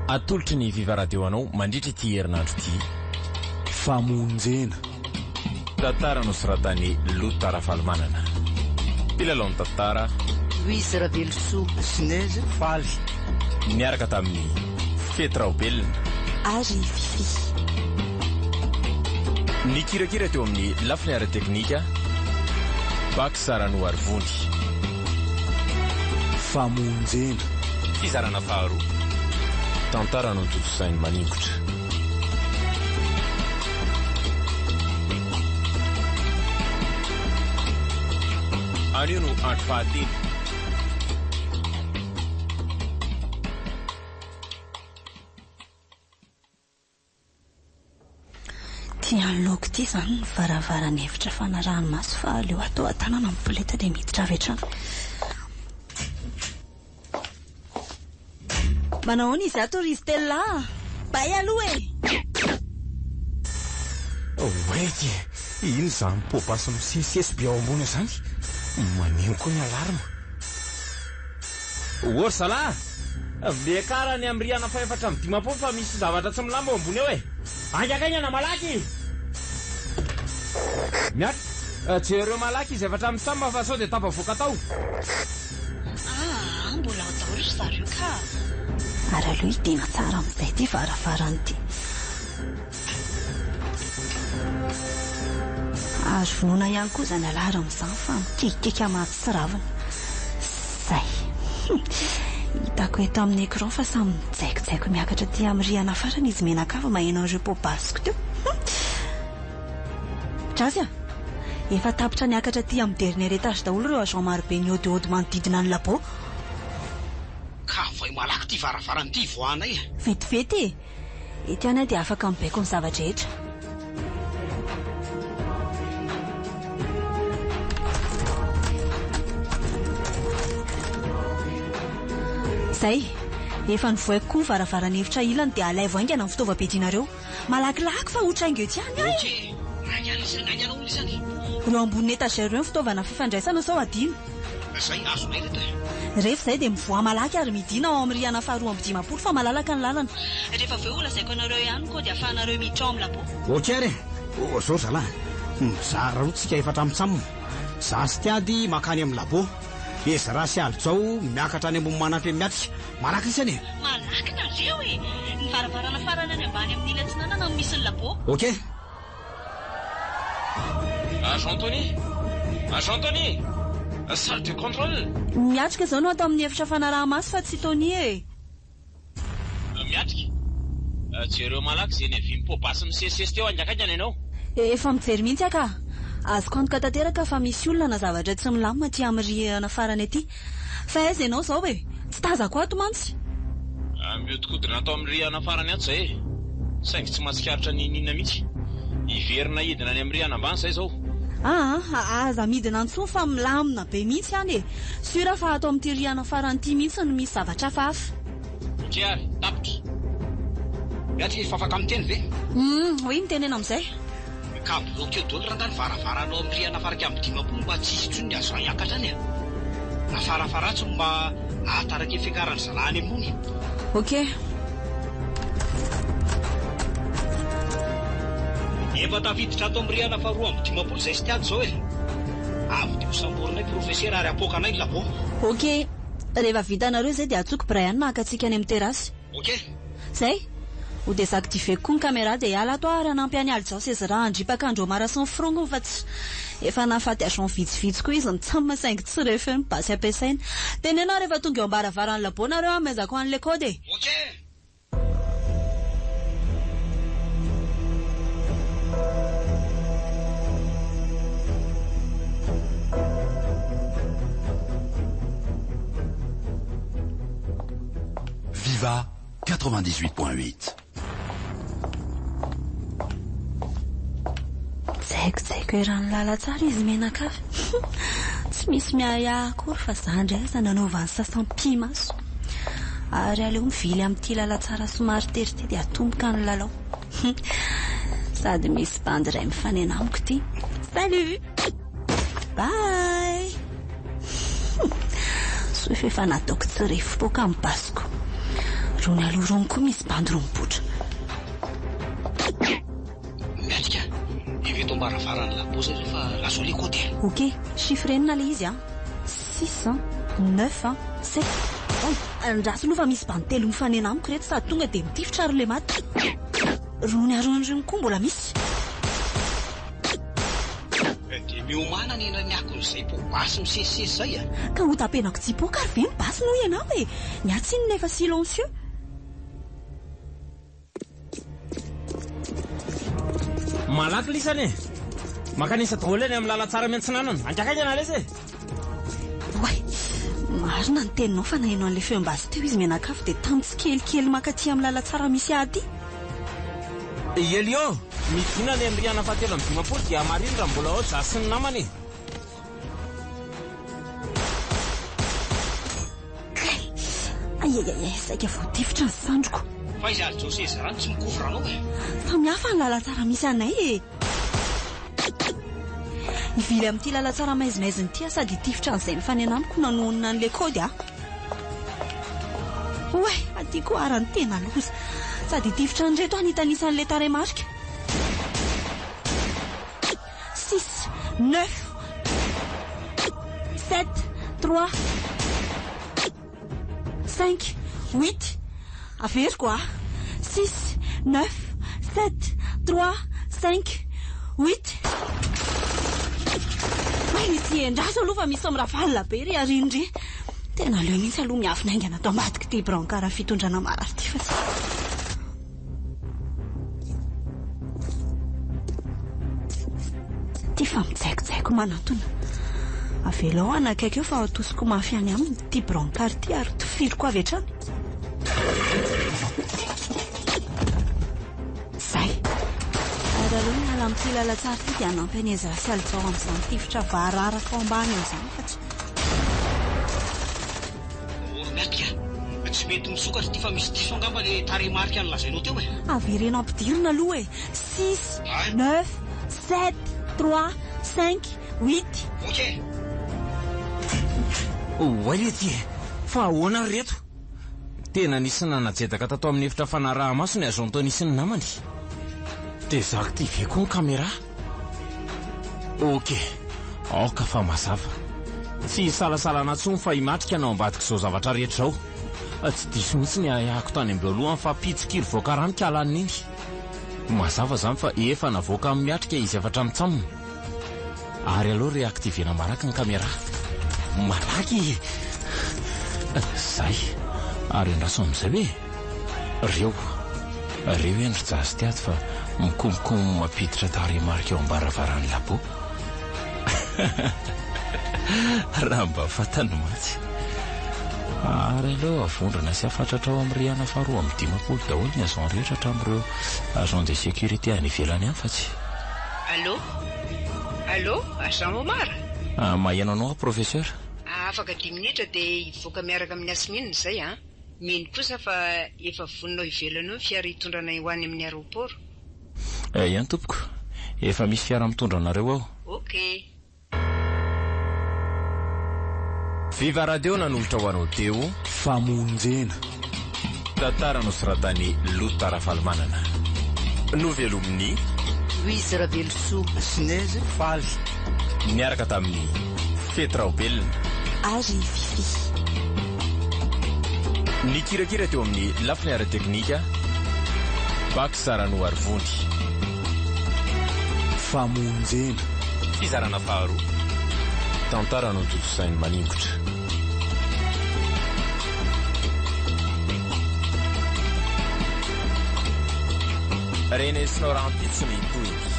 Atolotry ny Viva Radio anao mandritra ity herinandro ity. Famonjena. Tantara nosoratan'i Lota Rafalimanana. Mpilalao ny tantara. Louise Ravelosoa. Sinezy Faly. Niaraka tamin'i Fety Raobelina. Ary Fiffi. Nikirakira teo amin'ny lafiny ara-teknika, Bax Ranoarivony. Famonjena. Fizarana faharoa. Tantara notontosain'i Maningotra. Anio no andro fahatelo. Ity anoloako ity izany ny varavaran'ny efitra fanaraha-maso fa aleo atao an-tanana ny poleta dia miditra avy hatrany. Manahoana izy ato ry izy telolahy a? Bay aloha e! Oeky! Ino izany poa-basy misesisesy be ao ambony ao izany? Maneno koa ny alarme. Ô ry zalahy! Miakara any amin'ny rihana fahefatra amby 50 fa misy zavatra tsy milamina ao ambony ao e! Haingankaingana malaky! Miaka! Jereo malaky izy efatra amin'ny Sam fa sao dia tafavoaka tao! Aa mbola ao daholo ry zareo ka! Ary aleo hidiana tsara amin'izay ity varavarana ity. Azo vonoina ihany koa izany alarme izany fa mikekikeka mahatsiravina. Zay. Hitako eto amin'ny écran fa samy mijaikojaiko miakatra aty amin'ny rihana farany izy mianakavy maheno an'ireo poa-basiko teo. Drazy a! Efa tapitra niakatra aty amin'ny dernier étage daholo ireo agent marobe nihaodihaody manodidina ny labo. Ka avoay malaky ity varavarana ity hivoahanay e! Vetivety e! Eto ihany aho dia afaka mibaiko ny zava-drehetra. Izay! Efa novohaiko koa ny varavaran'ny efitra ilany dia alaivo haingana ny fitaovam-piadianareo. Malakilaky fa ho traingo etsy ihany aho e! Ok! Haingana isany, haingana hono isany. Ireo ambonin'ny étagère ireo ny fitaovana fifandraisana sao hadino. Zay, azonay ireto e! Rehefa izay dia mivoaha malaky ary midina ao amin'ny rihana faha 52 fa malalaka ny lalana. Rehefa avy eo holazaiko anareo ihany ny kaody ahafahanareo miditra ao amin'ny labo. Ok ary e! Zao ry zalahy, mizara roa tsika efatra mitsam. Za sy Tiady mankany amin'ny labo. Ezra sy Alijao miakatra any ambony manampy an'i Miatrika. Malaky isany e! Malaky nareo e! Ny varavarana farany any ambany amin'ny ila atsinanana no misy ny labo. Ok! Agent Tony! Agent Tony! Salle de contrôle! Miatrika izao no ato amin'ny efitra fanaraha-maso fa tsy Tony e! Miatrika. Jereo malaky izay niavian'ny poa-basy misesisesy teo haingankaingana ianao. Efa mijery mihitsy aho ka! Azoko antoka tanteraka fa misy olona na zavatra tsy milamina aty amin'ny rihana farany aty. Fa aiza ianao izao e? Tsy tazako ato mantsy. Mihodinkodina ato amin'ny rihana farany ato izay e! Saingy tsy mahatsikaritra n'inon'inona mihitsy. Hiverina hidina any amin'ny rihana ambany izay izao. Aa, aza midina intsony fa milamina be mihitsy any e! Sûr fa ato amin'ity rihana farany ity mihitsy no misy zavatra hafahafa. Ok ary, tapitra. Miatrika efa afaka miteny ve? Humm, oui mitenena amin'izay. Ka bloqueo daholo rangahy ny varavaranao amin'ny rihana faha 51 mba tsy hisy intsony ny azo hiakatra any e! Na farafaharatsiny mba hahatarika ny fiakaran'ny zalahy any ambony. Ok. Efa tafiditra ato amin'ny rihana faha 52 izay sy Tiady izao e! Avy dia ho samborinay profesera ary hapoakanay ny labo. Ok. Rehefa vitanareo izay dia antsoiko Brian haka antsika any amin'ny terrasse. Ok. Zay! Ho desactiver-ko koa ny camera dia hiala ato aho ary hanampy an'i Alijao sy Ezra handripaka an-dry Omar sy ny forongony fa tsy efa nahafaty agent vitsivitsy koa izy nitsam saingy tsy re feo ny basy ampiasaina. Teneno aho rehefa tonga eo am-baravaran'ny labo nareo hanomezako an'ilay code e! Ok! Viva 98.8. Jaikojaiko eran'ny lalantsara izy mianakavy. Tsy misy miahiahy akory fa za indray aza nanaovan'ny sasam-pimaso. Ary aleo mivily amin'ity lalantsara somary tery ity dia atomboka ny lalao. Sady misy bandy iray mifanena amiko ity. Salut! Bye! Soa fa efa nataoko tsy refopoaka ny basiko. Rony aloha rony koa misy bandy roa mipoitra. Miatrika, efa eto am-baravaran'ny labo zay zao fa lazao le code e. Ok, chiffre enina le izy an! Six an, neuf an, sept. Oay, andraso aloha fa misy bandy telo mifanena amiko ireto sady tonga dia mitifitra ary le maty. Rony ary rony rony koa mbola misy. Dia miomàna ny ny akon'izay poa-basy misesisesy izay a! Ka ho tapenako tsy hipoaka ary ve ny basiny hoy ianao e! Ny ahy tsinona efa silencieux. Malaky lisany e! Mankanesa daholo any amin'ny lalantsara miantsinanana. Haingakaingana lesy e! Oay! Marina ny teninao fa naheno an'ilay feom-basy teo izy mianakavy dia tamy tsikelikely mankaty amin'ny lalantsara misy ahy aty. Elio! Midina any amin'ny rihana fahatelo amby 50 dia hamarino raha mbola ao Jah sy ny namany e! Kay! Aiaiaiay, saika voatifitra ny sandriko. Fa iza ary José zany tsy mi-couvre anao e? Samy hafa ny lalantsara misy anay e! Hivily amin'ity lalantsara maizimaizina ity aho sady hitifitra an'izay nifanena amiko nanohonona an'ilay kaody aho. Oay, aty koa ara ny tena loza. Sady hitifitra an'ireto aho nitanisa an'ilay tarehimarika. Six, neuf, sept, trois, cinq, huit, averiko a! Six, neuf, sept, trois, cinq, huit. Hay ity endraso aloha fa misy miravalona be ry aoriana ry. Tena aleo mihitsy aloha miafina haingana ato ambadik'ity brancard fitondrana marary ity fa tsy. Ity fa mijaikojaiko manantona. Avelao hanakaiky eo fa atosiko mafy any aminy ity brancard ity ary tifiriko avy hatrany. Izay. Ary aleo miala amin'ity lalantsara ity dia hanampy an'i Ezra sy Alijao amin'izany tifitra vararaka ao ambany ao izany fa tsy. Oromiatrika, tsy mety misokatra ity fa misy diso angamba le tarehimarika nolazainao teo e. Avereno ampidirina aloha e! Six, neuf, sept, trois, cinq, huit. Ok. Oay lety e! Fa ahoana ry reto? Tena nisy nanajedaka tato amin'ny efitra fanaraha-maso ny agent Tony sy ny namany. Désactiver koa ny caméra. Ok, aoka fa mazava. Tsy isalasalana intsony fa i Matrika no ao ambadik'izao zavatra rehetra izao. Tsy diso mihitsy ny ahiahiko tany am-boalohany fa mpitsikilo voakaramy ka lany iny. Mazava izany fa efa navoaka amin'ny miatrika izy efatra mitsam. Ary aleo reactiver-na malaky ny camera. Malaky e! Zay. Ary andraso amin'izay hoe reo. Reo eny ry Jazz ty ato fa mikomokomo mampiditra tarehimarika eo am-baravaran'ny labo. Raha mba fantany mantsy. Ary aleo avondrona sy afatratra ao amin'ny rihana faharoa amby 50 daholo ny agent rehetra hatramin'ireo agent de sécurité any ivelany any fa tsy. Allô? Allô, agent Omar? Ah, maheno anao aho professeur. Afaka dimy minitra dia hivoaka miaraka amin'i Yasmine izay an. Mino kosa fa efa vonona ao ivelany ao ny fiara hitondra anay ho any amin'ny aéroport. Eny tompoko, efa misy fiara mitondra anareo ao. Ok. Viva Radio nanolotra ho anao teo. Famonjena. Tantara nosoratan'i Lota Rafalimanana. Novelomin'i. Louise Ravelosoa. Sinezy Faly. Niaraka tamin'i Fety Raobelina. Ary Fiffi. Nikirakira teo amin'ny lafiny ara-teknika, Bax Ranoarivony. Famonjena. Fizarana faharoa. Tantara notontosain'i Maningotra. Renesinao rahampitso ny tohiny.